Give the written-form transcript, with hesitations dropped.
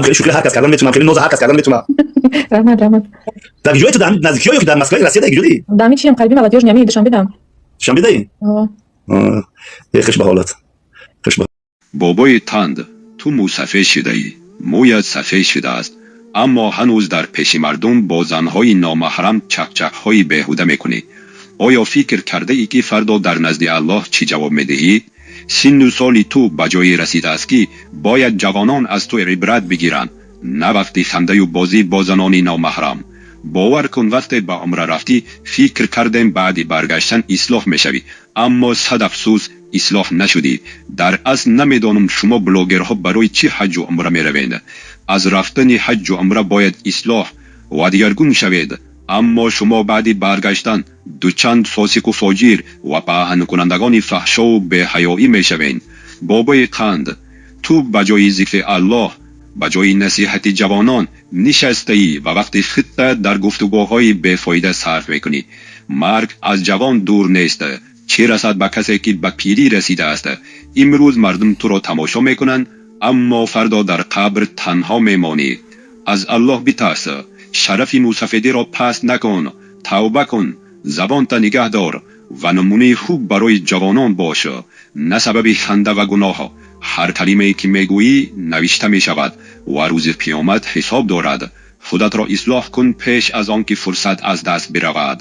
Хеле шӯхӣ ҳар кас кардан метунам, хеле ноза ҳар кас кардан метунам. Раҳмат, раҳмат. Дар ҷои ту, дар наздикиҳо ё ки дар Москваи Россия, дар ҷои? Дами чиям, қариби Молодёжный, ами Душанбедам. Душанбедаи? О. Э, хуш ба ҳолат, хуш ба. Бобои Танд, ту мӯсафед шудаӣ, мӯят сафед шудааст, аммо ҳанӯз дар пеши мардум бо занҳои номаҳрам чақчақҳои беҳуда мекунӣ. Оё фикр кардаӣ, ки фардо дар назди Аллоҳ чӣ ҷавоб медиҳӣ? Синну соли ту ба ҷое расидааст, ки бояд ҷавонон аз ту ибрат бигиранд, на вақти хандаю бозӣ бо занони номаҳрам. Бовар кун, вақте ба умра рафтӣ, фикр кардем, баъди баргаштан ислоҳ мешавӣ, аммо сад афсӯс, ислоҳ нашудӣ. Дар асл намедонам, шумо блогерҳо барои чӣ ҳаҷҷу умра меравед. Аз рафтани ҳаҷҷу умра бояд ислоҳ ва дигаргун шавед, аммо шумо баъди баргаштан дучанд фосиқу фоҷир ва паҳнкунандагони фаҳшову беҳаёӣ мешавед. Бобои Қанд, ту ба ҷои зикри Аллоҳ, ба ҷои насиҳати ҷавонон нишастаӣ ва вақти худта дар гуфтугӯҳои бефоида сарф мекунӣ. Марг аз ҷавон дур нест, чӣ расад ба касе, ки ба пирӣ расидааст. Имрӯз мардум туро тамошо мекунанд, аммо фардо дар қабр танҳо мемонӣ. Аз Аллоҳ битарс, шарафи мӯсафедиро паст накун. Тавба кун, забонта нигаҳ дор ва намунаи хуб барои ҷавонон бош, на сабаби ханда ва гуноҳ. Ҳар калимае, ки мегӯӣ, навишта мешавад ва рӯзи қиёмат ҳисоб дорад. Худатро ислоҳ кун, пеш аз он ки фурсат аз даст биравад.